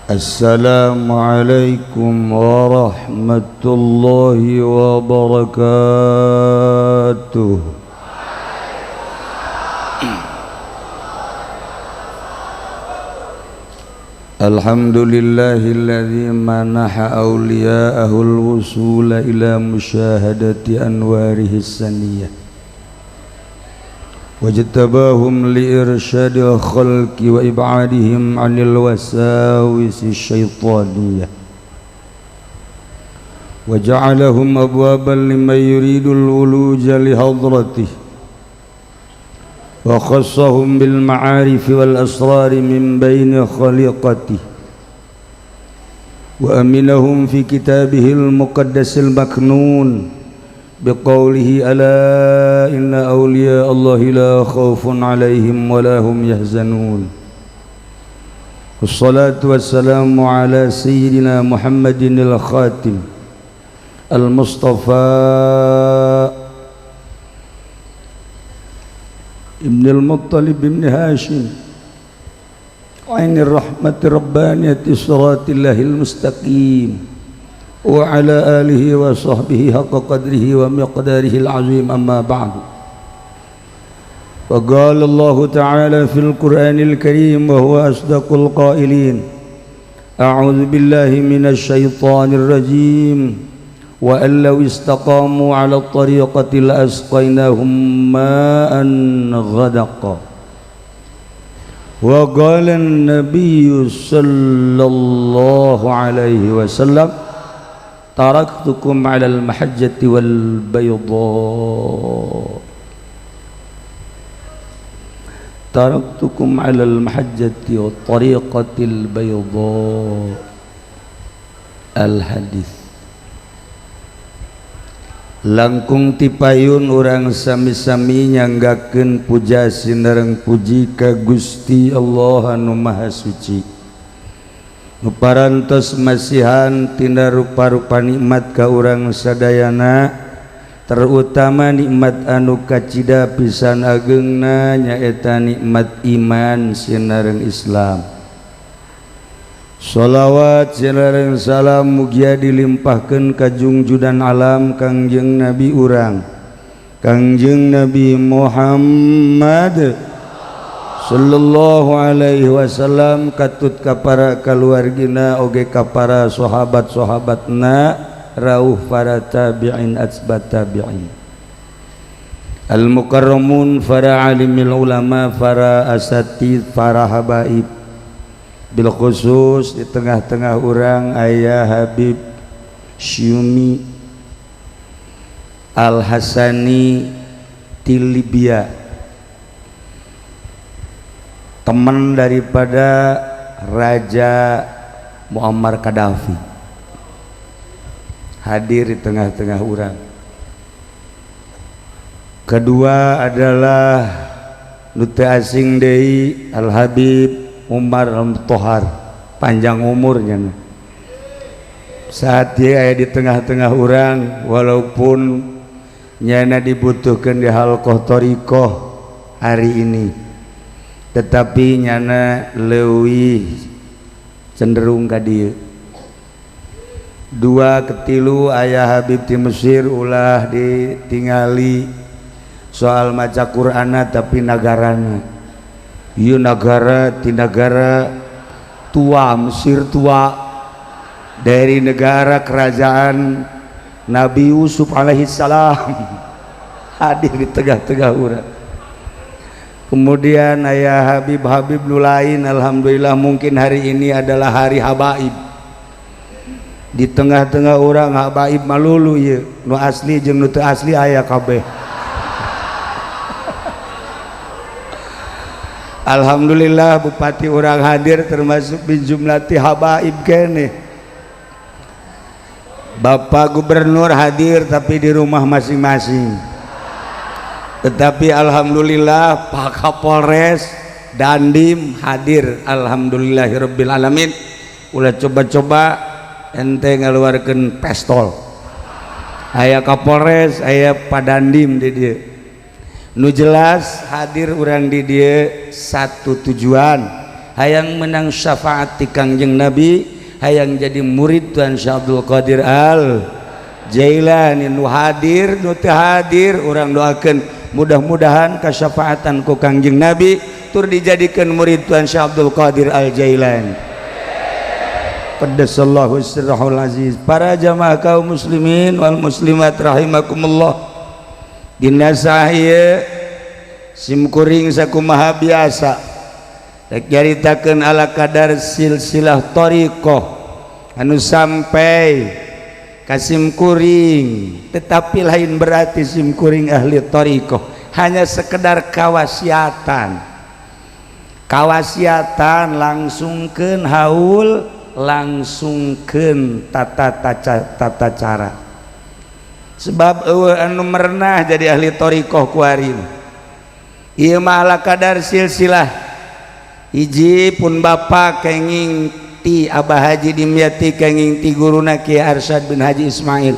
السلام عليكم ورحمة الله وبركاته. الحمد لله الذي منح أولياءه الوصول إلى مشاهدة أنواره السنية واجتباهم لإرشاد الخلق وإبعادهم عن الوساوس الشيطانية وجعلهم أبوابا لمن يريد الولوج لحضرته وخصهم بالمعارف والأسرار من بين خليقته وأمنهم في كتابه المقدس المكنون بقوله ألا إن أولياء الله لا خوف عليهم ولا هم يحزنون. والصلاة والسلام على سيدنا محمد الخاتم المصطفى ابن المطلب بن هاشم عين الرحمة الربانية صراط الله المستقيم وعلى آله وصحبه حق قدره ومقداره العظيم. أما بعد، وقال الله تعالى في القرآن الكريم وهو أصدق القائلين: أعوذ بالله من الشيطان الرجيم، وأن لو استقاموا على الطريقة لأسقيناهم ماء غدقا. وقال النبي صلى الله عليه وسلم: taraktukum 'alal mahajjati wal bayda. Taraktukum 'alal mahajjati wat tariqatil bayda. Al hadis. Langkung tipayun urang sami-sami nyanggakeun puja sinareng puji ka Gusti Allah anu Maha Suci. Nu parantos masihan tina rupa-rupa nikmat ka urang sadayana, terutama nikmat anu kacida pisan ageungna nyaeta nikmat iman sinareng Islam. Sholawat sinareng salam mugia dilimpahkeun ka jungjudan alam Kangjeng Nabi urang, Kangjeng Nabi Muhammad sallallahu alaihi wasallam, katut ka para kaluargina oge ka para sahabat-sahabatna, rauh para tabi'in atsbat tabi'in, al mukarramun, para alimil ulama, para asatid, para habaib. Bil khusus di tengah-tengah urang ayah Habib Syumi Al Hasani di Libya, teman daripada Raja Muammar Gaddafi, hadir di tengah-tengah urang. Kedua adalah nu teu asing deui Al Habib Umar Al-Tohar, panjang umurnya. Saat dia aya di tengah-tengah urang, walaupun nyana dibutuhkan di halqah thariqah hari ini, tetapi nyana leuwih cenderung ka dieu. Dua ketilu ayah Habib di Mesir ulah ditingali soal maca Qur'ana, tapi nagarana ieu nagara ti nagara tua, Mesir tua, dari negara kerajaan Nabi Yusuf alaihi salam hadir di tengah-tengah urang. Kemudian ayah Habib-Habib nu lain, alhamdulillah mungkin hari ini adalah hari habaib. Di tengah-tengah orang habaib malulu ieu, nu asli jeung nu teu asli aya kabeh. Alhamdulillah bupati urang hadir termasuk bin jumlati habaib keneh. Bapak gubernur hadir tapi di rumah masing-masing. Tetapi alhamdulillah Pak Kapolres Dandim hadir, alhamdulillahirabbil alamin. Ulah coba-coba ente ngaluarkeun pestol. Aya Kapolres, aya Pak Dandim di dieu. Nu jelas hadir urang di dieu satu tujuan, Hayang menang syafaat ti Kangjeng Nabi, hayang jadi murid Tuan Syekh Abdul Qadir Al Jailani. Nu hadir, nu teu hadir, urang doakeun mudah-mudahan kasyafaatan ku Kangjeng Nabi tur dijadikan murid Tuan Syekh Abdul Qadir Al Jailani Qaddasallahu sirrahul aziz. Para jamaah kaum muslimin wal muslimat rahimakumullah, dina saha sim kuring sakumaha biasa rek nyaritakeun ala kadar silsilah thariqah anu sampai ka sim kuring, tetapi lain berarti sim kuring ahli thariqah, hanya sekedar kawasiatan. Kawasiatan langsungkeun haul, langsungkeun tata tata cara, sebab euweuh anu merenah jadi ahli thariqah kuari. Ieu mah ala kadar silsilah. Hiji pun bapa kenging ti Abah Haji Dimyati, kenging ti guruna Kiai Arsyad bin Haji Ismail,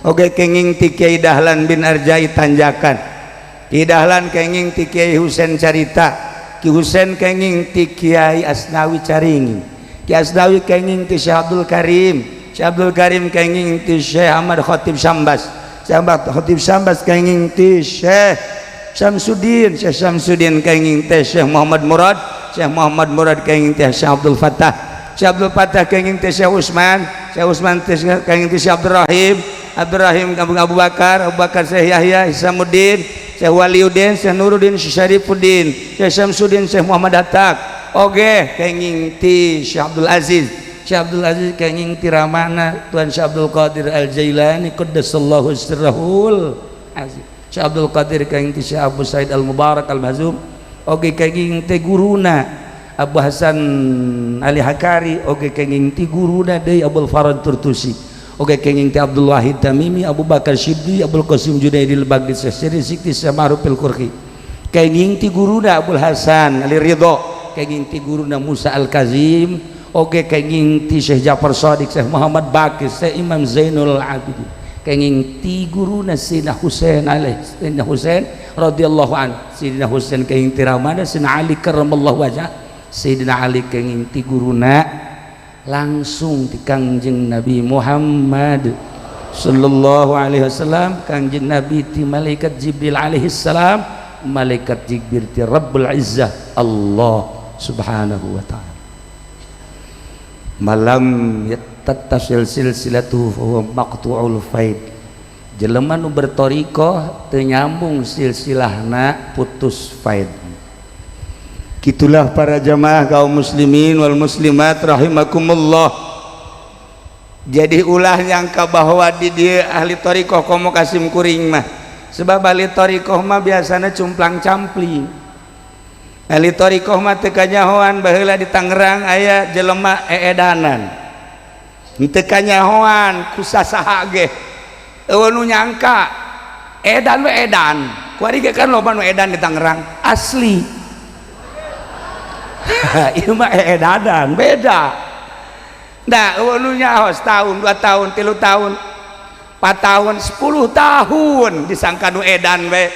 oge kenging ti Kiai Dahlan bin Arjai Tanjakan. Kiai Dahlan kenging ti Kiai Husen Carita, Ki Husen kenging ti Kiai Asnawi Caringin, Ki Asnawi kenging ti Syekh Abdul Karim, Syekh Abdul Karim kenging ti Syekh Ahmad Khatib Sambas, Syekh Ahmad Khatib Sambas kenging ti Syekh Syamsuddin, Syekh Syamsuddin kenging teh Syekh Muhammad Murad, Syekh Muhammad Murad kenging teh Syekh Abdul Fattah, Syekh Abdul Fattah kenging teh Syekh Usman, Syekh Usman teh kenging teh Syekh Abdul Rahim, Abdul Rahim kampung Abu Bakar, Abu Bakar Syekh Yahya Hisamuddin, Syekh Waliuddin, Syekh Nuruddin, Syekh Syarifuddin, Syekh Syamsuddin, Syekh Muhammad Hatak, oge kenging ti Syekh Abdul Aziz, Syekh Abdul Aziz kenging ti ramana Tuan Syekh Abdul Qadir Al Jailani qaddasallahu sirrahul aziz. Syekh Abdul Qadir kenging ti Syekh Abu Said Al Mubarak Al Mahzum, oge kenging ti guruna Abu Hasan Ali Hakari, oge kenging ti guruna deui Abdul Farad Turtusi, oge kenging ti Abdul Wahid Tamimi, Abu Bakar Shibli, Abdul Qasim Junaidil Baghdad, Syekh Siri Sikti, Syekh Ma'ruf Al-Qurhi, kenging ti guruna Abdul Hasan Ali Ridho, kenging ti guruna Musa Al Kazim, oge kenging ti Syekh Ja'far Shadiq, Syekh Muhammad Bakir, Syekh Imam Zainul Abidin, kenging ti guruna Sayyidina Husain alaihi, Sayyidina Husain radhiyallahu an. Sayyidina Husain kenging ti ramana Sayyidina Ali karramallahu wajah. Sayyidina Ali kenging ti guruna langsung ti Kangjeng Nabi Muhammad sallallahu alaihi wasallam. Kangjeng Nabi ti malaikat Jibril alaihi salam, malaikat Jibril ti Rabbul Izzah Allah subhanahu wa ta'ala. Malam yattasil silsilatuhu fa huwa maqtu'ul faid. Jelema nu berthariqah teu nyambung silsilahna, putus faid. Gitulah para jamaah kaum muslimin wal muslimat rahimakumullah. Jadi ulah nyangka bahwa di dia ahli thariqah komo ka sim kuring mah, sebab ahli thariqah mah biasanya cumplang campling. Ahli thariqah mah teu kanyahoan. Baheula di Tangerang aya jelema eedanan, teu kanyahoan ku sasaha ge, euweuh nu nyangka, edan we edan. Kuari ge kan loba nu edan di Tangerang asli. Ieu mah eedanan beda. Nah, euweuh nu nyaho. Setahun, 2 tahun, 3 tahun, 4 tahun, 10 tahun disangka nu edan we.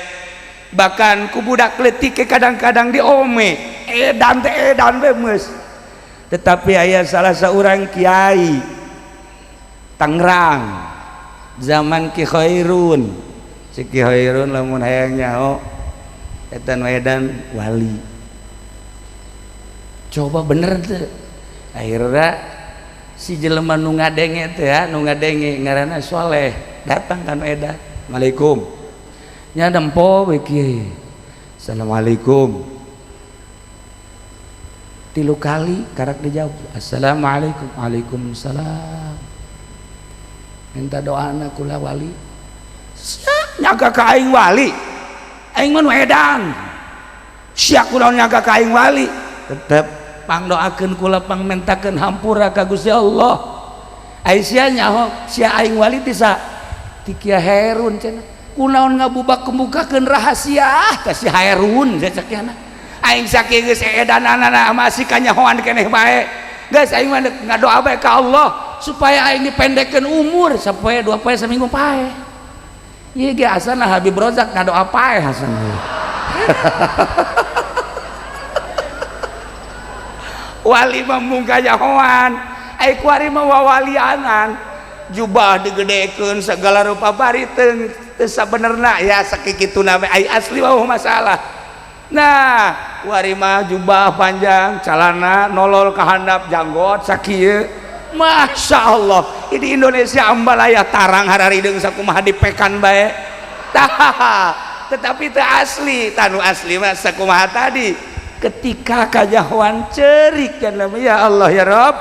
Bahkan ku budak leutik kadang-kadang diome, edan teh edan we geus. Tetapi aya salah seorang kiai Tangerang zaman Ki Khairun. Si Ki Khairun lamun hayang nyaho eta nu edan wali, coba bener tuh. Akhirnya si jelema nu ngadenge teh ya, nu ngadenge ngaranna Soleh, datang kan edan. "Assalamualaikum." Nya nempo we kiai. "Assalamualaikum." Tilu kali karak dijawab. "Assalamualaikum." "Waalaikumsalam." "Minta doana kula wali." "Sia nyangka ka aing wali? Aing mah nu edan. Sia kunaon nyangka ka aing wali?" "Tetep pangdoakeun kula, pangmentakeun hampura ka Gusti Allah." "Ai sia nyaho sia aing wali ti sa?" "Ti Kiai Herun cenah." "Kunaon ngabubak kemukakeun rahasia ka si Herun?" Cek kiana. "Aing sakieu geus edananana masih kanyahoan keneh bae. Geus, aing mah ngadoa bae ka Allah supaya aing dipendekkeun umur sapoe, 2 poe, saminggu pae." Ieu ge asana Habib Rozak ngadoa pae hasan. Wali mah mung kanyahoan, ai kuari mah wawalianan, jubah digedekeun segala rupa bari teu sabenerna ya sakikituna we, ai asli mah masalah. Nah, kuari mah jubah panjang, calana nolol ka handap, janggot sakieu. Masya Allah, ini Indonesia ambalaya tarang hararideung sakumaha dipekan bae. Tah, tetapi teu asli, tanu asli mah sakumaha tadi. Ketika kajahoan cerik kan, ya Allah ya Rob,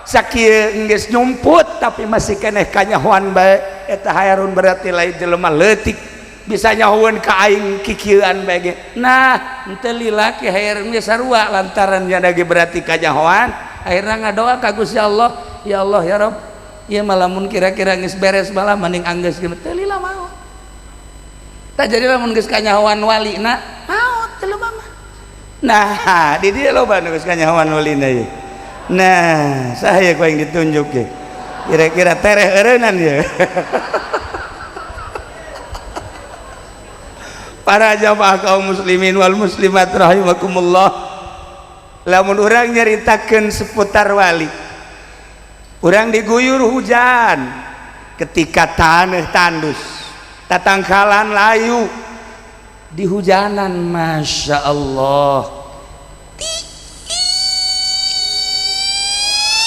sakieu geus nyumput tapi masih keneh kanyahoan bae. Eta Hairun berarti lain jelema leutik, bisa nyahoeun ka aing kikieuan bae ge. Nah, henteu lila Ki Hairun ge sarua lantaran nya ge berarti kanyahoan, akhirna ngadoa ka Gusti Allah, ya Allah ya Rob, ieu mah lamun kira-kira geus beres malah mending anggeus ge teu lila maot. Tah jadi lamun geus kanyahoan walina maot jelema mah. Nah, di dieu loba nu geus kanyahoan walina ieu. Nah, saya ku yang ditunjuk ye. Kira-kira tereh eureunnan ye. Para jamaah kaum muslimin wal muslimat rahimakumullah. Lamun urang nyaritakeun seputar wali, urang diguyur hujan ketika tanah tandus, tatangkalan layu di hujanan, masya Allah.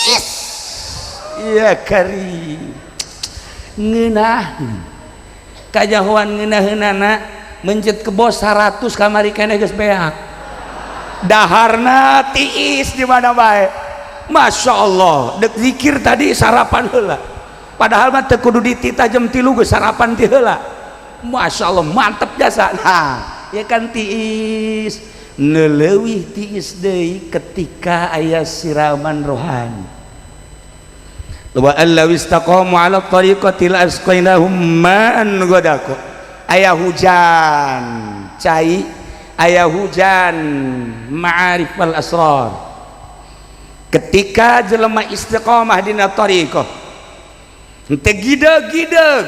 Tiis ya kari ngeunah kajahoan ngeunaheunana mencet kebo 100 kamari keneh geus beak, daharna tiis di mana bae. Masya Allah, dek zikir tadi sarapan heula, padahal mah teu kudu dititah jam 3 geus sarapan ti heula. Masya Allah, mantep jasa. Nah, ya kan tiis neleuwih tiis deui ketika aya siraman rohani. Wa allaw istaqamu ala tariqati la asqainahum ma'an ghadaqa. Aya hujan cai, aya hujan ma'arif wal asrar. Ketika jelema istiqamah dina tariqah, henteu gideg-gideg,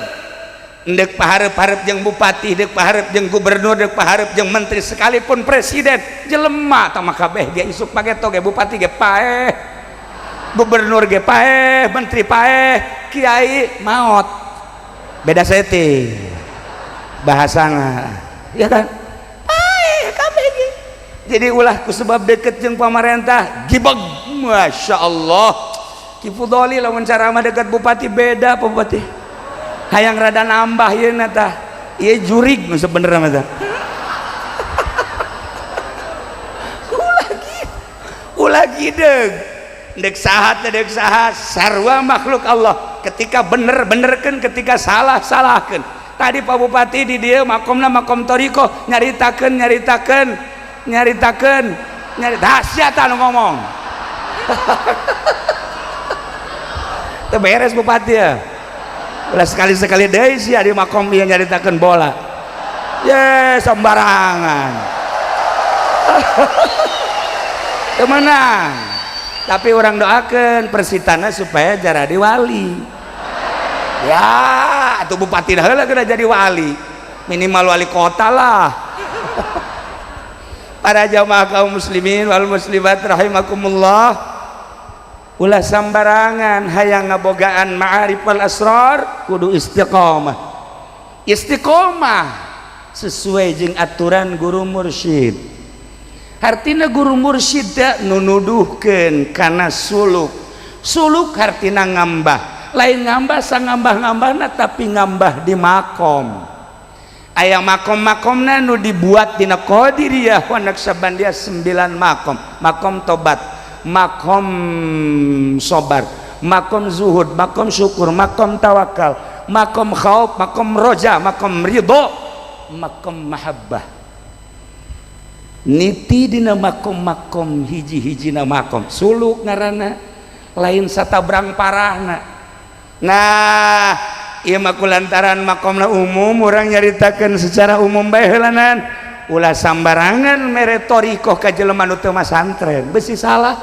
ndek paharep-harep jeung bupati, ndek paharep jeung gubernur, ndek paharep jeung menteri, sekalipun presiden, jelema tah mah kabeh ge isuk pageto ge bupati ge paeh, gubernur ge paeh, menteri paeh, kiai maot. Beda seti bahasana, ya kan? Paeh kabeh ge. Jadi ulah ku sebab deket jeung pamarentah gibeg. Masya Allah, Ki Fudoli lamun ceramah dekat bupati beda, Pak Bupati hayang rada nambah ieu na tah, ieu jurig nu sebenerna mah tah. Ulah gideg, dek saha teh dek saha, sarua makhluk Allah. Ketika bener benerkeun, ketika salah salahkeun. Tadi Pak Bupati di dieu makomna makom thariqah, nyaritakeun nyaritakeun nyaritakeun nyarita sia tah nu ngomong. Teu beres bupati ya. Ulah sekali-sekali deui sia di makom ieu nyaritakeun bola. Ye sembarangan. Teu meunang. Tapi orang doakeun Persitana supaya jadi wali. Ya, atuh bupati heula kena jadi wali. Minimal wali kota lah. Para jamaah kaum muslimin wal muslimat rahimakumullah. Ulah sambarangan hayang ngabogaan ma'arif wal asrar, kudu istiqomah. Istiqomah sesuai jeung aturan guru mursyid. Hartina guru mursyid teh nu nuduhkeun kana suluk. Suluk hartina ngambah. Lain ngambah sangambah-ngambahna tapi ngambah di makom. Aya makom-makomna nu dibuat dina Qadiriyah wa Naqsyabandiyah 9 makom. Makom tobat, makom sobar, makom zuhud, makom syukur, makom tawakal, makom khauf, makom roja, makom ridho, makom mahabbah. Niti dina makom-makom hiji-hijina makom suluk ngaranna, lain satabrang parahna. Nah, ieu mah kulantaran makomna umum, urang nyaritakeun secara umum bae heulanan. Ulah sambarangan mere thariqah ka jelema nu teu masantren, besi salah.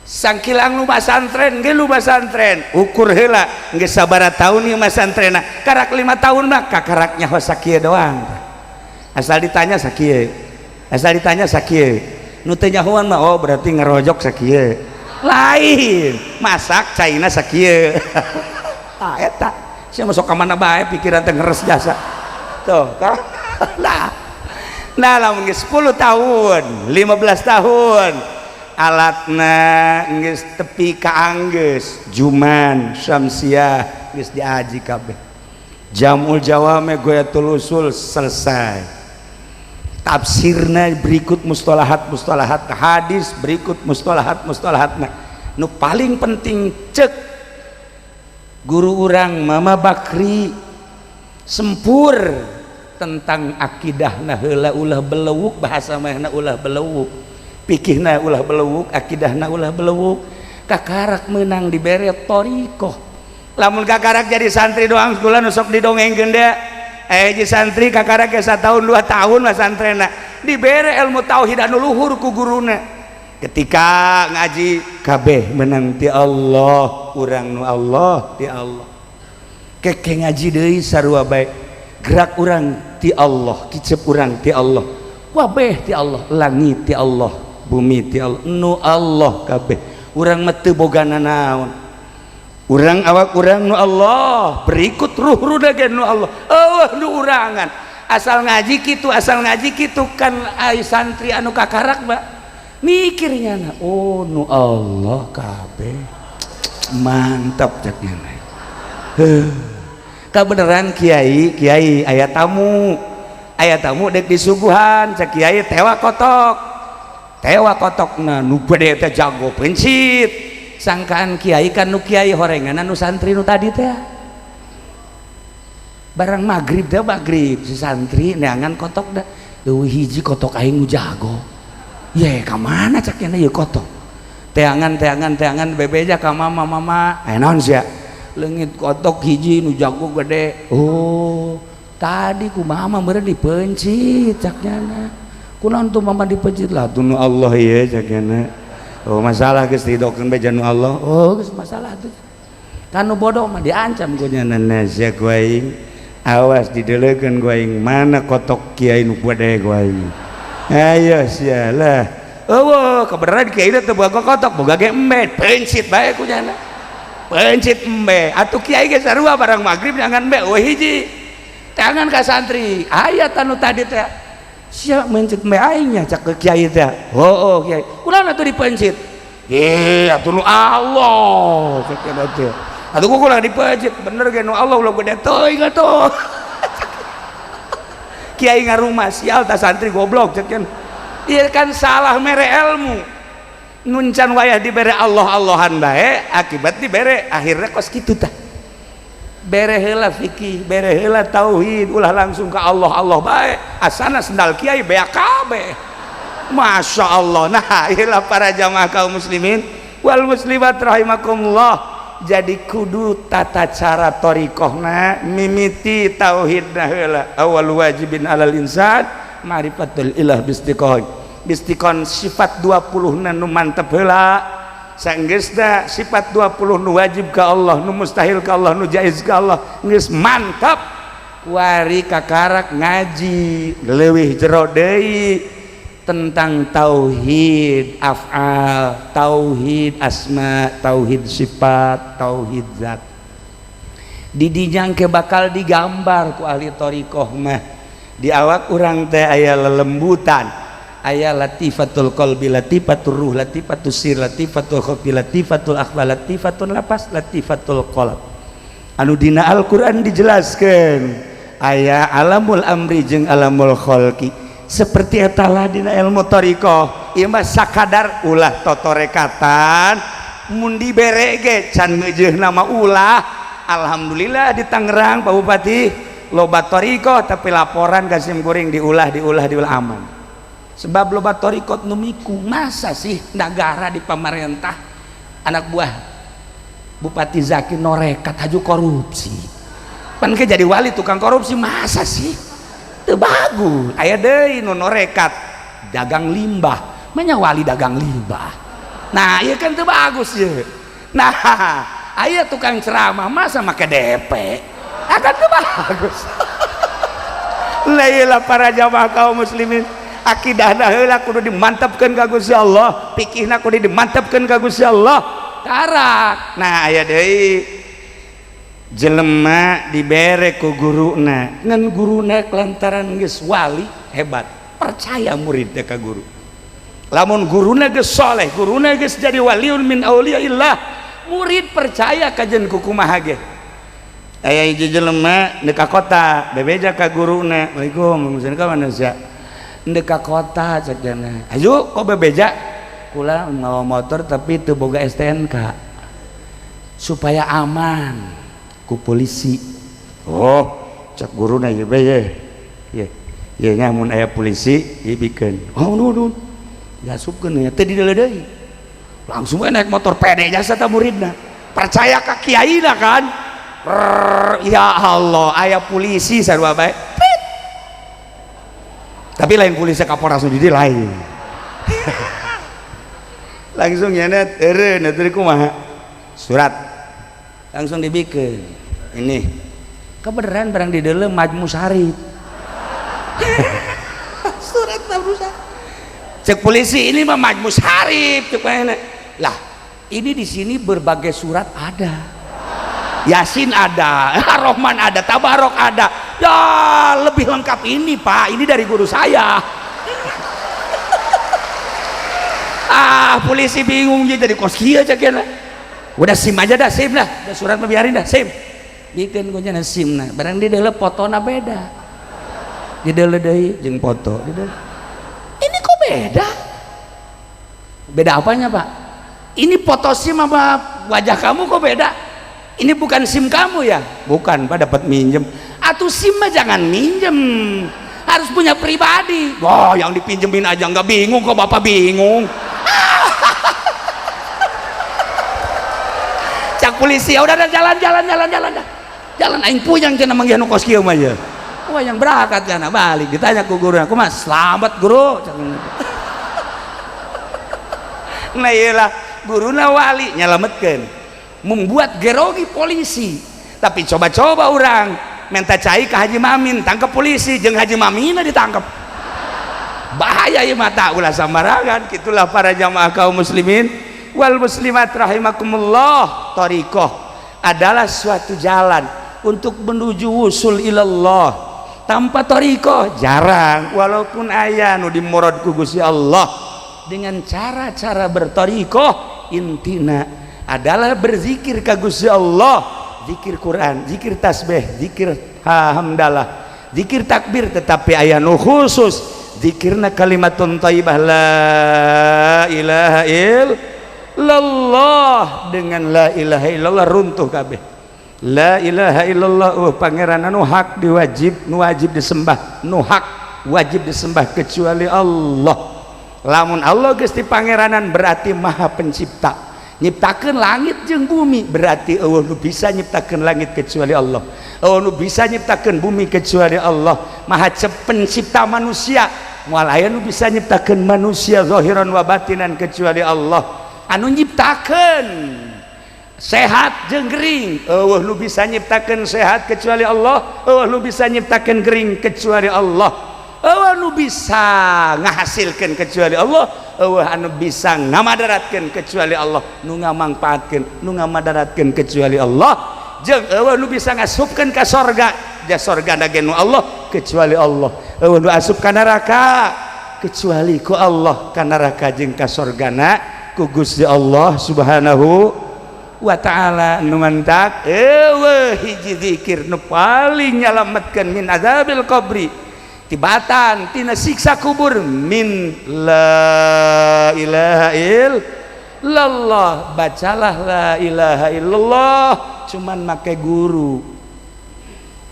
Sangkilang nu masantren ge lu masantren, ukur heula geus sabaraha taun ieu masantrena, karak 5 tahun mah kakarak nyaho sakieu doang. Asal ditanya sakieu, asal ditanya sakieu. Nu teu nyahoan mah, oh, berarti ngerojok sakieu, lain masak caina sakieu. Ah, eta sia masuk ka mana bae, pikiran teh ngeres jasa tuh kan. Nah, lamun geus 10 tahun, 15 tahun, alatna geus tepi ka anggeus, juman syamsiah geus diaji kabeh, jamul jawame, goyatul usul selesai, tafsirna berikut mustalahat mustalahat, hadis berikut mustalahat mustalahatna. Nu paling penting, cek guru urang Mama Bakri, sempur tentang akidah. Nah, heula, ulah belewuk bahasa mahna, ulah belewuk pikihna, ulah belewuk akidahna, ulah belewuk. Kakarak menang dibere thoriqoh. Lamun kakarak jadi santri doang, sekolah nu sok didongengkeun deh, eh, jadi santri kakarak ke tahun 2 tahun lah santrena, dibere ilmu tauhid anu luhur ku guruna. Ketika ngaji kabeh menang ti Allah, urang nu Allah, ti Allah. Keke ngaji deui sarua bae, gerak urang ti Allah, kicep urang ti Allah, wabeh ti Allah, langit ti Allah, bumi ti Allah, nu Allah kabeh. Urang mah teu boga nanaon, urang awak urang nu Allah, berikut ruh ruh ge nu Allah, eueuh nu urangan. Asal ngaji kitu, asal ngaji kitu kan, ai santri anu kakarak ba mikirnya na, oh, nu Allah kabeh, mantap cek nya. Heuh, kabeneran kiai kiai aya tamu, aya tamu dek disuguhan, cek kiai tewa kotok, tewa kotok. Nah, nu gede teh jago pencit, sangkaan kiai kan nu kiai horengan nu santri nu tadi teh. Barang maghrib teh, maghrib si santri neangan kotok dah, eueuh hiji kotok aing nu jago ye, ka mana cek nya ieu kotok? Teangan, teangan, teangan, bebeja ka mama, mama, eh, naon sia? Leungit kotok hiji nu jago gede. Oh, tadi ku mama meureun dipencit, cak nyana. Kunaon tuh mama dipencit? Lah, tuh nu Allah ye, cak nyana. Oh, masalah geus didokeun bae nu Allah. Oh, geus masalah tuh kan. Nu bodoh mah diancam ku nyana, sia ku aing, awas didelekeun ku aing, mana kotok kiai nu gede ku aing, ayo sia lah. Eueuh, kebenaran kiai teh boga kotok, boga ge embe, pencit bae ku nyana, pencit embe atuh. Kiai ge sarua, barang maghrib jangan embe, eueuh hiji. Tangan ka santri, aya tanu tadi teh, sia mencit embe aing nya, cak ke kiai teh. Oh, kiai, kunaon atuh dipencit? Eh, atuh nu Allah, cek teh. Atuh ku kurang dipencit, bener ge nu Allah, ulah gede teuing atuh. Kiai ngarumah, sial ta santri goblok, cek. Iya kan, salah mere ilmu, nuncan wayah dibere Allah Allahan bae, akibat dibere akhirnya kos kitu tah. Bere heula fikih, bere heula tauhid, ulah langsung ke Allah Allah bae, asana sendal kiai beak kabeh. Masya Allah. Nah, inilah para jamaah kaum muslimin wal muslimat rahimakumullah. Jadi kudu tata cara thoriqohna mimiti tauhidna heula. Awal wajibin alal insan ma'rifatul ilah bistiqon bistiqon sifat 20 nu mantep heula. Sanggeusna sifat 20 nu wajib ka Allah, nu mustahil ka Allah, nu jaiz ka Allah geus mantap, kuari kakarak ngaji leuwih jero deui tentang tauhid af'al, tauhid asma, tauhid sifat, tauhid zat. Didinya ke bakal digambar ku ahli thoriqoh mah, di awak urang teh aya lelembutan, aya latifatul qalbi, latifatul ruh, latifatul sir, latifatul khafi, latifatul akhfa, latifatul lapas, latifatul qalb, anu dina Al-Qur'an dijelaskeun aya alamul amri jeung alamul khalqi. Seperti etalah dina ilmu thoriqoh. Ieu mah sakadar ulah totorekatan, mun dibere ge can ngeujeuh nama ulah. Alhamdulillah di Tangerang, Pak Bupati, loba thoriqoh, tapi laporan ka sim kuring diulah, diulah, diulah, aman. Sebab loba thoriqoh nu miku. Masa sih negara di pemerintah anak buah Bupati Zaki norekat haju korupsi, pan ke jadi wali tukang korupsi, masa sih? Teu bagus. Aya deui nu norekat dagang limbah, manya wali dagang limbah. Nah, ieu kan teu bagus ye. Nah, aya tukang ceramah masa make DP, akan teu bagus. Lailah para jamaah kaum muslimin. Akidahna heula kudu dimantapkeun ka Gusti Allah, fikihna kudu dimantapkeun ka Gusti Allah. Tarak. Nah, aya deui jelema dibere ku guruna, ngan guruna lantaran geus wali hebat, percaya murid ka guru. Lamun guruna geus soleh, guruna geus jadi waliun min auliyaillah, murid percaya kajen kukumaha ge. Aya hiji jelema ndek ka kota, bebeja ka guruna, "Assalamualaikum, ka mana sia?" "Ndek ka kota," cek jana. "Ayo kok bebeja?" "Kula mawa motor tapi teu boga STNK supaya aman ku polisi." "Oh," cek guruna, "ieu be ye. Ye. Ye nya mun aya polisi ieu bikeun." "Oh, nuhun." Diasupkeun nya teu dideuleu deui. Langsung we naik motor pede jasa ta muridna. Percaya ka kiaina kan? Rrrr, ya Allah, aya polisi sarua bae. Prit. Tapi lain polisi Kapolres nu di lain. Langsung nyana eureun atuh kumaha? Surat. Langsung dibikeun. Ini. Kebenaran barang di dalam Majmu Sarip. Surat rusak. Cek polisi ini mah Majmu Sarip cek mana? Lah, ini di sini berbagai surat ada. Yasin ada, Rohman ada, Tabarok ada. Ya, lebih lengkap ini, Pak. Ini dari guru saya. Ah, polisi bingung jadi kos kieu cek kieu. Udah SIM aja dah, SIM lah. Udah surat mah biarin dah, SIM. Bikin kuncinya SIM nah. Barang di dalam fotona beda. Di dalam deui jeung foto. Di dalam. Ini kok beda? Beda apanya, Pak? Ini foto SIM sama wajah kamu kok beda? Ini bukan SIM kamu ya? Bukan, Pak, dapat minjem. Atau SIM mah jangan minjem. Harus punya pribadi. Wah, yang dipinjemin aja nggak bingung kok Bapak bingung. Cak polisi, ya udah jalan jalan jalan jalan dah. Jalan aing puyang cenah manggih nu kos kieu mah ya. Wah, yang berangkat kana balik ditanya ku guru, "Aku Mas, selamat guru." Nah, iyalah guruna wali nyelametkeun. Membuat gerogi polisi. Tapi coba-coba orang minta cai ke Haji Mamin, tangkap polisi, jeung Haji Mamina ditangkap. Bahaya ieu mata ulah sambarangan. Gitulah para jamaah kaum muslimin wal muslimat rahimakumullah. Thariqah adalah suatu jalan untuk menuju wusul ilallah. Tanpa thariqah jarang, walaupun aya nu dimurad ku Gusti Allah dengan cara-cara berthariqah, intina adalah berzikir ka Gusti Allah, zikir Quran, zikir tasbih, zikir hamdalah, zikir takbir, tetapi aya nu khusus zikirna kalimatun thayyibah la ilaha illallah. Dengan la ilaha illallah runtuh kabeh. La ilaha illallah, oh pangeran anu hak diwajib, nu wajib disembah, nu hak wajib disembah kecuali Allah. Lamun Allah geus dipangeranan berarti maha pencipta, nyiptakeun langit jeung bumi, berarti eueuh nu bisa nyiptakeun langit kecuali Allah, eueuh nu bisa nyiptakeun bumi kecuali Allah. Maha pencipta manusia, moal aya nu bisa nyiptakeun manusia zahiran wa batinan kecuali Allah. Anu nyiptakeun sehat jeung gering, eueuh nu bisa nyiptakeun sehat kecuali Allah, eueuh nu bisa nyiptakeun gering kecuali Allah, eueuh nu bisa ngahasilkeun kecuali Allah, eueuh anu bisa ngamadaratkeun kecuali Allah, nu ngamangpaatkeun, nu ngamadaratkeun kecuali Allah, jeung eueuh nu bisa ngasupkeun ka sorga, ja sorga ge nu Allah kecuali Allah, eueuh nu asup ka neraka kecuali ku Allah, ka neraka jeung ka sorgana ku Gusti Allah Subhanahu wa ta'ala. Nu mantak eueuh hiji zikir nu paling nyalametkeun min azabil qabri, tibatan tina siksa kubur, min la ilaha illallah. Bacalah la ilaha illallah, cuman make guru,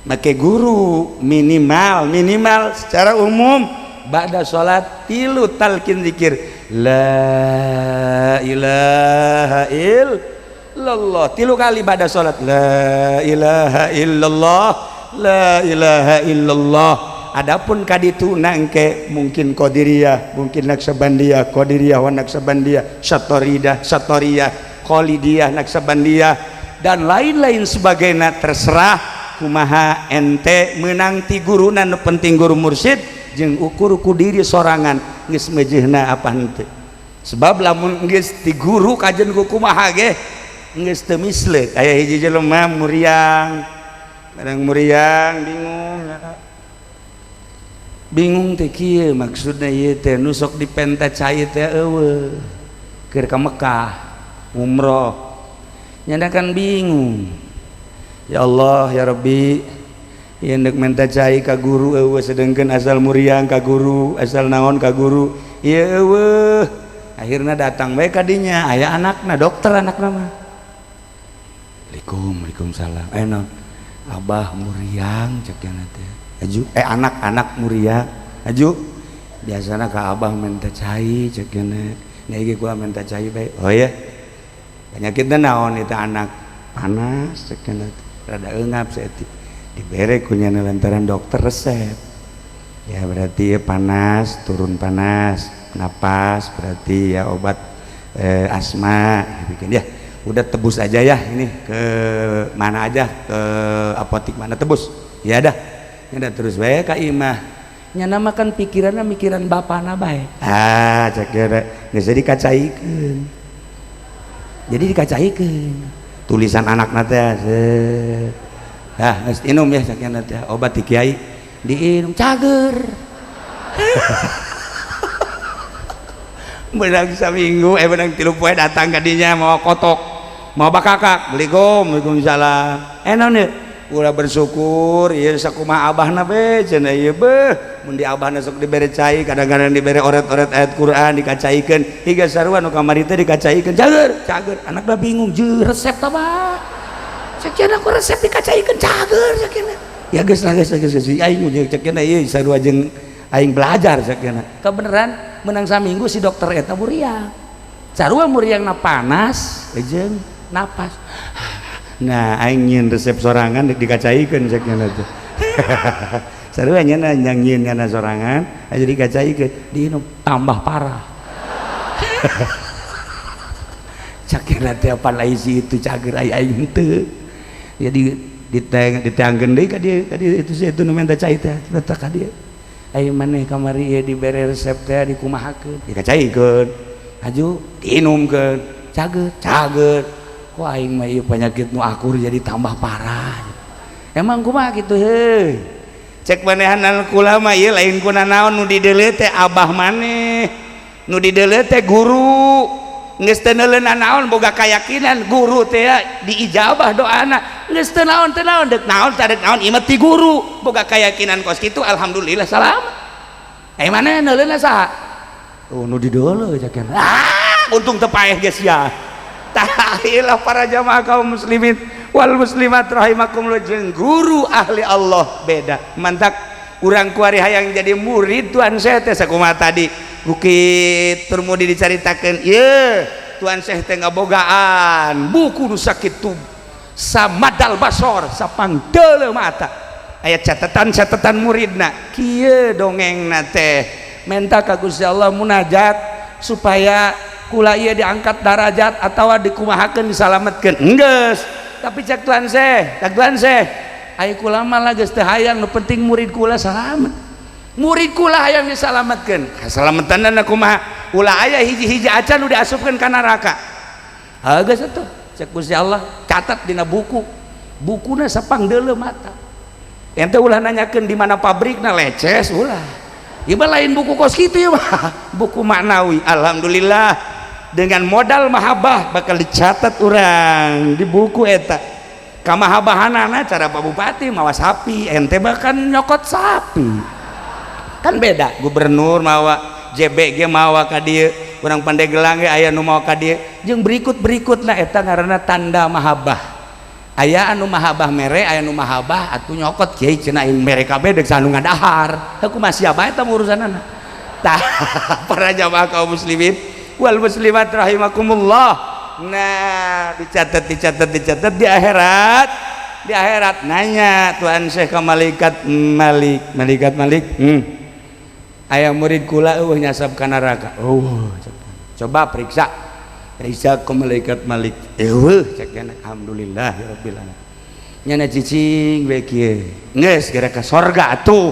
make guru minimal, minimal secara umum ba'da salat tilu talqin zikir la ilaha illallah tilu kali ba'da salat, la ilaha illallah, la ilaha illallah. Adapun kaditu nangke mungkin Qadiriyah, mungkin Naksabandiyah, Qadiriyah wa Naksabandiyah, Satoridah, Satoriyah, Khalidiyah, Naksabandiyah, dan lain-lain sebagainya, terserah kumaha ente menang ti guru. Nu penting guru mursyid jeung ukur ku diri sorangan geus mejehna apa henteu. Sebab lamun geus ti guru kajen ku kumaha ge geus teu misleuk. Aya hiji jelema muriang, kadang muriang bingung bingung teh kieu maksudna ieu teh nu sok dipenta cai teh eueuh keur ka Mekah umroh nyana kan bingung. Ya Allah ya Rabbi, ieu deuk menta cai ka guru eueuh, sedengkeun asal muriang ka guru, asal naon ka guru ieu eueuh. Akhirna datang bae ka dinya, aya anakna dokter, anakna mah. Assalamualaikum. Waalaikumsalam. Eh naon? Abah muriang cek nya teh. Aju anak-anak muriang aju biasana ka abah menta cai cek nya. Nah ieu kula menta cai bae. Oh ya, penyakitna naon itu anak? Panas cek nya, rada eungap saeutik. Dibere ku nyana lantaran dokter resep ya, berarti ya panas turun, panas napas, berarti ya obat asma bikin ya. Udah tebus aja ya, ini ke mana aja, ke apotik mana tebus ya. Dah ya dah, terus bae ka imah nyana makan pikiranna mikiran bapana bae. Ah cek kira geus jadi kacaikeun, jadi dikacaikeun tulisan anakna teh. Ah geus inum ya cek teh obat di kiai, diinum cager. Benang saminggu benang 3 poe datang ka dinya mau kotok mau bakakak. Assalamualaikum. Waalaikumsalam. Naon ieu? Ulah bersyukur ieu sakumaha abahna be cenah ieu beuh mun di abahna sok dibere cai, kadang-kadang dibere oret-oret ayat Quran dikacaikeun hingga sarua nu kamari teh dikacaikeun cager cager. Anakna bingung jeung resep tah bah sakieu ku resep dikacaikeun cager sakieu ya geus lah geus geus aing jeung cek nya ieu sarua jeung aing belajar sakieu. Kebeneran menang saminggu si dokter eta muriang sarua muriangna panas jeung napas. Nah aing nyieun resep sorangan dikacaikeun cek nya teh. Sarua nya yang nyieun kana sorangan aja dikacaikeun, diinum tambah parah. Cek nya teh apa lain si itu cager aing teu. Jadi ditangkeun deui ka dieu itu si itu nu minta cai teh eta ka dieu. Aing maneh kamari ieu dibere resep teh dikumahakeun dikacaikeun aju diinumkeun cager cager. Kok aing mah ieu penyakit nu akur jadi tambah parah. Emang kumaha kitu heuh cek manehanan kula mah ieu lain kuna naon nu dideuleu teh abah maneh nu dideuleu teh guru geus teu neuleuna naon boga keyakinan guru teh diijabah doana geus teu naon teu naon deuk naon teh deuk naon ieu mah ti guru boga keyakinan kos kitu alhamdulillah salamat. Eh maneh neuleuna saha? Oh nu dideuleu cek ah untung teu paeh geus ya. Tah ilah para jamaah kaum muslimin wal muslimat rahimakumullah, jeung guru ahli Allah beda. Mantak urang kuari hayang jadi murid Tuan Syekh teh sakumaha tadi Bukit Turmudi dicaritakeun ieu Tuan Syekh teh ngabogaan buku nu sakitu samadal basor sapangdeuleu mata aya catatan-catatan muridna kieu dongengna teh menta ka Gusti Allah munajat supaya kula ieu diangkat darajat atawa dikumahakeun disalametkeun enggeus. Tapi cek Tuan Syekh, cek Tuan Syekh aya kula mah lah geus teu hayang nu penting murid kula salamet, murid kula hayang disalametkeun. Kasalametanna kumaha? Ulah aya hiji-hiji acan nu diasupkeun ka neraka. Heuh geus atuh cek Gusti Allah catat dina buku, bukuna sapangdeuleu mata. Ente ulah nanyakeun di mana pabrikna leces ulah. Ieu mah lain buku kos kitu ieu mah, buku maknawi. Alhamdulillah dengan modal mahabbah bakal dicatat urang di buku eta. Kamahabahanana cara Pak Bupati mawa sapi, ente bahkan nyokot sapi. Kan beda gubernur mawa JBG mawa ka dieu, urang Pandeglang ge aya nu mawa ka dieu. Jeung berikut-berikutna eta ngaranna tanda mahabbah. Aya anu mahabbah mere, aya anu mahabbah atuh nyokot kiai cenah aing mere kabeh deuk sanu ngadahar. Heuh kumaha sia bae eta urusanana. Tah para jamaah kaum muslimin wal muslimat rahimakumullah. Nah dicatat dicatat dicatat di akhirat, di akhirat nanya Tuhan Syekh ka malaikat Malik, malaikat Malik, aya murid kula eueuh nyasab ka neraka. Oh, coba periksa. Periksa ke malaikat Malik. Eueuh cek nya alhamdulillah ya rabbil alamin. Nyana cicing we kieu. Geus gara ka sorga atuh.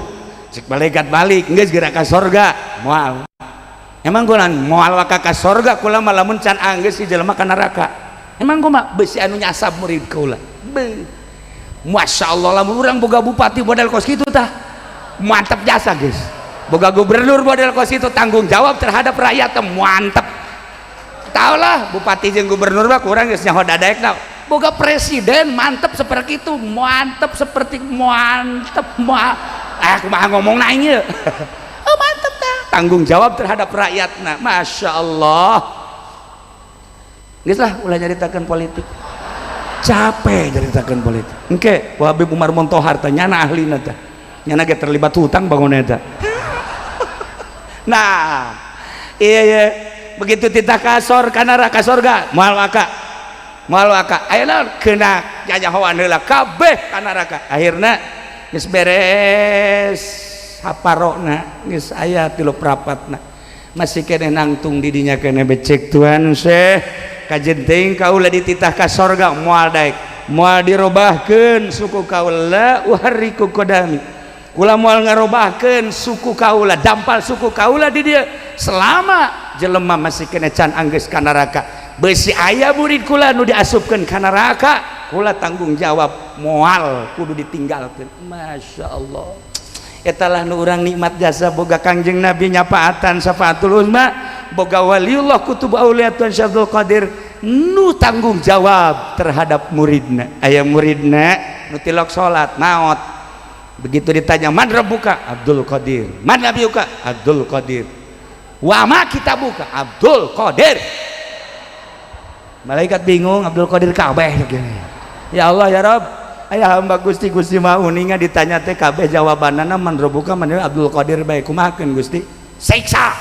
Cek malaikat balik geus geura ka sorga moal. Emang kula moal waka ka sorga kula mah lamun can anggeus si jelema ka neraka. Emang kumaha beusi anu nyasab murid kaula. Beuh. Masya Allah lamun urang boga bupati model kos kitu tah. Mantep jasa geus. Boga gubernur model kos kitu tanggung jawab terhadap rakyat teh mantep. Tahu lah bupati jeung gubernur mah kurang geus nyaho dadaekna. Boga presiden mantep seperti itu, mantep seperti mantep kumaha ngomong na ieu. Oh mantep tah. Tanggung jawab terhadap rakyatna. Masya Allah. Geus lah ulah nyaritakeun politik. Capek nyaritakeun politik. Engke ku Habib Umar Montohar teh nyana ahlina teh. Nyana ge terlibat hutang bangun eta. Nah, iya iya begitu titah kasor ka neraka sorga moal waka. Moal waka. Ayeuna kena nyanyahoan heula kabeh ka neraka. Akhirna geus beres haparona geus aya tilu prapatna. Masih keneh nangtung di dinya keneh becek Tuhan Syekh kajen teuing kaula dititah ka sorga moal daek. Moal dirobahkeun suku kaula uharriku qadami. Kula moal ngarobahkeun suku kaula, dampal suku kaula di dieu selama jelema masih keneh can anggeus ka neraka. Beusi aya murid kula nu diasupkeun ka neraka, kula tanggung jawab moal kudu ditinggalkeun. Masya Allah. Eta lah nu urang nikmat jasa boga Kangjeng Nabi nyapaatan syafaatul uzma, boga waliullah kutub aulia Tuan Syekh Abdul Qadir nu tanggung jawab terhadap muridna. Aya muridna nu tilok salat maot. Begitu ditanya man rabbuka? Abdul Qadir. Man nabiyuka? Abdul Qadir. Wa ma kitabuka? Abdul Qadir. Malaikat bingung, Abdul Qadir kabeh. Ya Allah ya Rabb, aya hamba Gusti Gusti mah uninga ditanya teh kabeh jawabanana man rabbuka man Abdul Qadir bae kumahakeun Gusti? Siksa.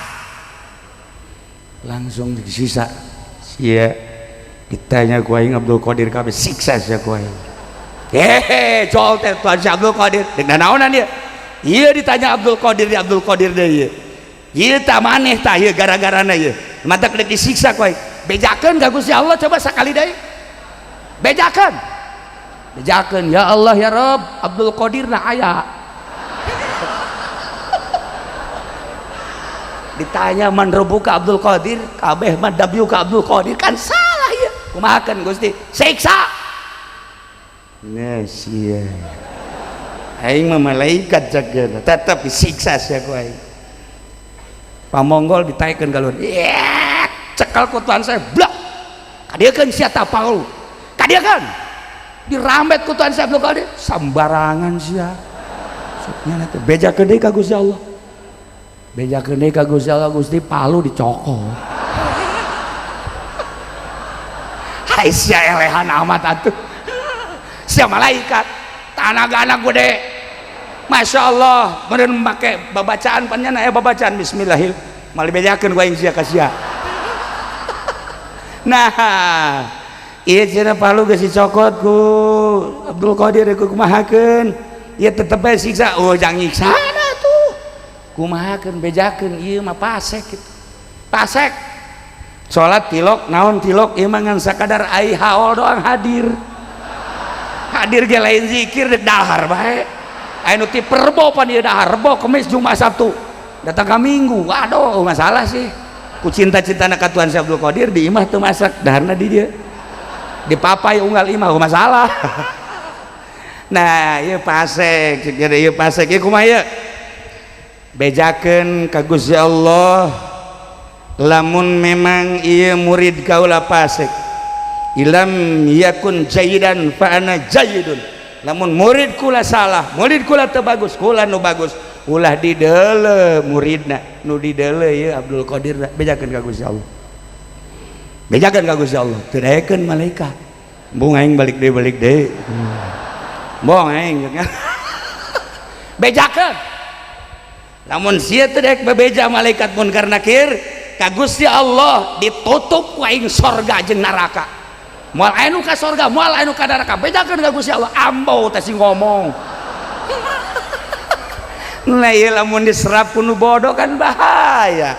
Langsung disiksa. Sia ditanya ku aing Abdul Qadir kabeh siksa sia ku aing. Hehe, jol teh Tuan Syekh Abdul Qadir. Deuk naonan ieu? Ieu ditanya Abdul Qadir di Abdul Qadir deui ieu. Ieu tah maneh tah ieu gara-garana ieu. Matak deuk disiksa ku aing. Bejakeun ka Gusti Allah coba sakali deui. Bejakeun. Bejakeun ya Allah ya Rabb, Abdul Qadir na aya. Ditanya man rabbuka Abdul Qadir, kabeh man nabiyuka Abdul Qadir kan salah ieu. Kumahakeun Gusti? Siksa. Nah, sia. Aing mah malaikat jaga, tetep disiksa sia ku aing. Pamonggol ditaekeun ka luhur. Iek, cekal ku Tuhan saya, blak. Kadieukeun sia tah paul. Kadieukeun. Dirambet ku Tuhan saya Abdul Qadir, sambarangan sia. Suknya teh bejakeun deui ka Gusti Allah. Bejakeun deui ka Gusti Allah, Gusti palu dicokot. Hai sia elehan amat atuh. Sia malaikat tanaga anak gede Masya Allah meureun make babacaan panjana aya babacaan bismillahil malah bejakeun ku aing sia ka sia. Nah ieu cenah palu geus dicokot ku Abdul Qadir ku kumahakeun ieu tetep bae siksa. Oh jang nyiksana tuh kumahakeun bejakeun ieu mah pasek kitu pasek salat tilok naon tilok ieu mah ngan sakadar ai haol doang hadir hadir ge lain zikir dek dahar bae aya nu ti perbo pan ieu dahar rebo Kemis Jumat Sabtu datang ka Minggu aduh masalah sih ku cinta-cintana ka Tuhan Syekh Abdul Qadir di imah teu masak daharna di dieu dipapai unggal imah masalah. Nah ieu pasek jadi ieu pasek ieu kumaha ieu bejakeun ka Gusti Allah lamun memang ieu murid kaula pasek ilam yakun jayidan fa ana jayidun lamun murid kula salah murid kula teu bagus kula nu bagus ulah dideule muridna nu dideule ieu Abdul Qadir bejakeun ka Gusti Allah bejakeun ka Gusti Allah teu daekeun malaikat embung aing balik deui embung aing bejakeun lamun sia teu daek bebeja malaikat munkar nakir ka Gusti Allah ditutup ku aing sorga jeung neraka moal anu ka sorga moal anu ka neraka bejakeun ka Gusti Allah ambau teh sing ngomong. Nah ieu lamun diserap ku nu bodoh kan bahaya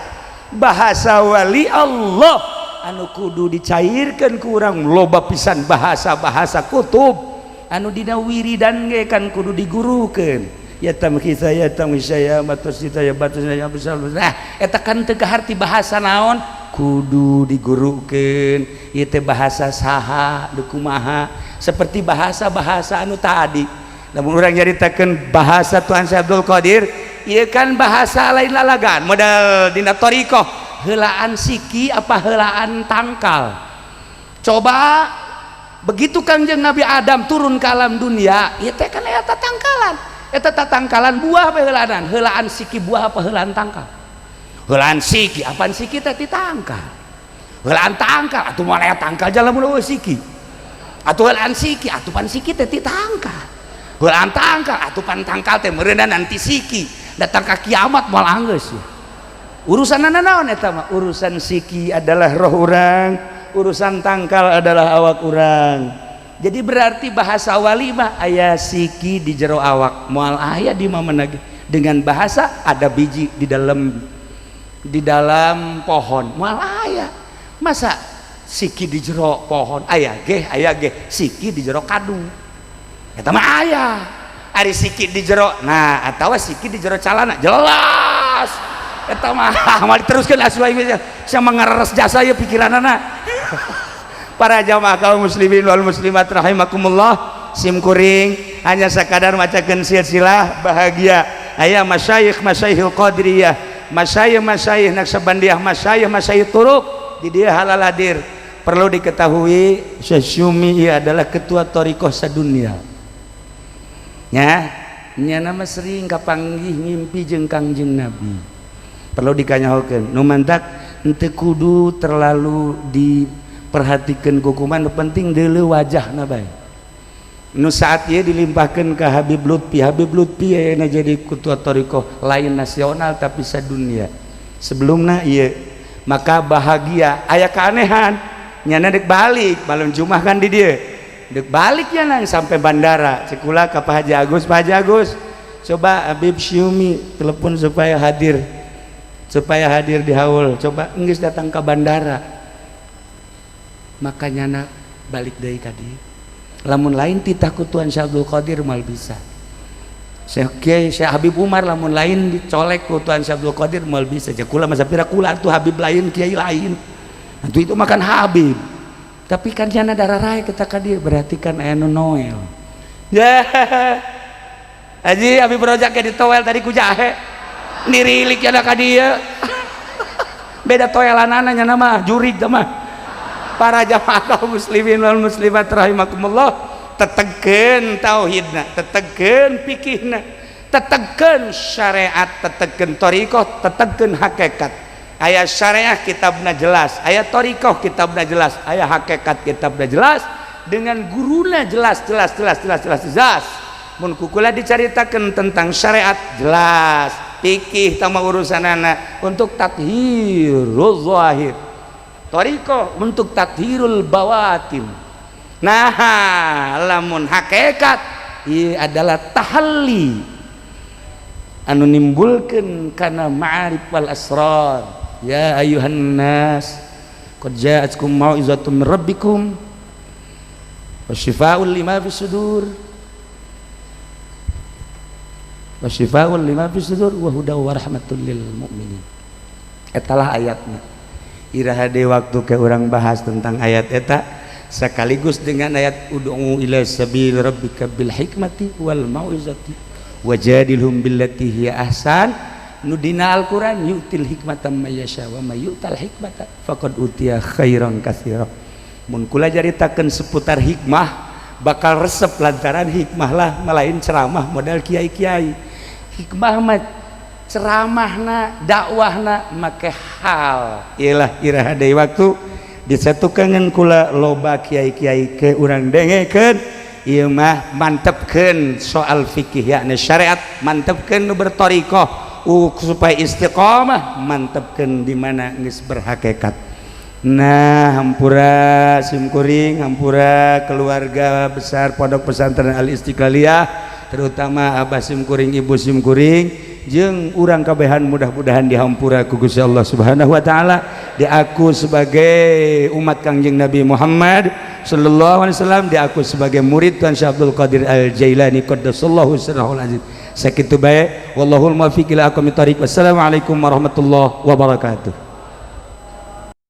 bahasa wali Allah anu kudu dicairkeun ku urang loba pisan bahasa-bahasa kutub anu dina wiridan ge kan kudu digurukeun. Ya tamkhisa ya tamkhisa ya batus ya batus ya besar. Nah, eta kan teu kaharti bahasa naon, kudu digurukeun ieu teh bahasa saha, deuk kumaha, seperti bahasa-bahasa anu tadi. Lamun urang nyaritakeun bahasa Tuan Syekh Abdul Qadir, ieu kan bahasa lain lalagan modal dina thariqah, heulaan siki apa heulaan tangkal. Coba begitu Kangjeng Nabi Adam turun ke alam dunia, ieu teh kan eta tangkalan, eta tangkalan buah apa heulaanan? Heulaan siki buah apa heulaan tangkal? Heulaan siki. Apaan siki teh ti tangkal? Heulaan tangkal atuh, moal aya tangkal jalan mun euweuh siki. Atuh heulaan siki atuh, pan siki teh ti tangkal. Heulaan tangkal atuh, pan tangkal teh meureunna nanti siki datang ka kiamat moal anggeus ya. Urusan naon eta mah? Urusan siki adalah roh urang, urusan tangkal adalah awak urang. Jadi berarti bahasa wali mah aya siki di jero awak, moal aya di mana dengan bahasa ada biji di dalam pohon, moal aya. Masa siki di jero pohon aya ge? Aya ge siki di jero kadu, eta mah aya. Ari siki di jero, nah, atau siki di jero calana, jelas eta mah moal diteruskeun. Asuh sama ngareres jasa ya pikiranana. Para jamaah kaum muslimin wal muslimat rahimakumullah, sim kuring hanya sekadar macakeun silsilah bahagia. Aya masyayikh, masyayikhul qadiriyah, masyayikh, masyayikh Naqsyabandiyah, masyayikh, masyayikh turuq di dia halal hadir. Perlu diketahui, Syekh Syumi ia adalah ketua thariqah sadunia nya. Nya nama sering kapanggih ngimpi jeung Kangjeng Nabi. Perlu dikanyahokeun, nu mantak henteu kudu terlalu diperhatikan kukuman, nu penting deuleu wajahna bae. Nu saat ieu dilimpahkeun ke Habib Lutfi. Habib Lutfi ayeuna jadi ketua thariqah lain nasional tapi sadunia. Sebelumna ieu maka bahagia aya keanehan, nyana dek balik malam Jumat kan di dieu, dek balik ya nang sampai bandara cek kula ka Pak Haji Agus, "Pak Haji Agus, coba Habib Syumi telepon supaya hadir, supaya hadir di haul." Coba enggeus datang ke bandara, makanya nak balik deui ka dieu. Lamun lain titah ku Tuan Syekh Abdul Qadir mal bisa. Syekh Kiai Syekh Habib Umar lamun lain dicolek ku Tuan Syekh Abdul Qadir mal bisa. Cek kula masa pira kula tuh Habib lain, kiai lain. Itu makan Habib. Tapi kan jana darah raya kita ka dieu, berarti kan aya nu Noel. Ya. Haji Habib Rojak di toel tadi ku jahe. Nirilik ya ka dieu. Beda toelanana nya mah jurig teh mah. Para jamaah kaum muslimin wal muslimat rahimakumullah, tetegkeun tauhidna, tetegkeun fikihna, tetegkeun syariat, tetegkeun thariqah, tetegkeun hakikat. Aya syariah kitabna jelas, aya thariqah kitabna jelas, aya hakikat kitabna jelas, dengan guruna jelas, jelas, jelas, jelas, jelas, jelas. Mun kukula dicaritakeun tentang syariat jelas, fikih tama urusanana untuk tathirul zahir, thariqah untuk tathirul bawatin. Nah, lamun hakikat ieu adalah tahalli anu nimbulkeun kana ma'arif wal asrar. Ya ayuhan nas qad ja'atkum mau'izatun min rabbikum wa syifaa'un lima fis sudur wa syifaa'un lima fis sudur wa hudaw wa rahmatul lil mu'minin. Etalah ayatnya. Iraha deui waktu ke urang bahas tentang ayat eta sekaligus dengan ayat ud'u ila sabil rabbika bil hikmati wal mau'izati wajadilhum billati hiya ahsan. Nu dina Al-Qur'an yu'til hikmata may yasha wa may yu'tal hikmata faqad utiya khairan katsira. Mun kula caritakeun seputar hikmah bakal resep, lantaran hikmah lah malain ceramah model kiai-kiai. Hikmah mah ceramahna, dakwahna make hal. Iyalah, iraha deui waktu disatukan kula loba kiai-kiai ke urang dengekeun. Ieu mah mantepkeun soal fikih, yakni syariat, mantepkeun nu berthariqah supaya istiqomah, mantepkeun di mana geus berhakikat. Nah, hampura simkuring, hampura keluarga besar Pondok Pesantren Al Istiqlaliyah, terutama abah simkuring, ibu simkuring, jeung urang kabehan, mudah-mudahan dihampura ku Gusti Allah Subhanahu wa taala, diaku sebagai umat Kangjeng Nabi Muhammad. sallallahu alaihi wasallam, diaku sebagai murid Tuan Syekh Abdul Qadir Al Jailani qaddasallahu sirrahul aziz. Sakitu bae, wallahul muwaffiq ila aqwamit thariq. Wassalamualaikum warahmatullahi wabarakatuh.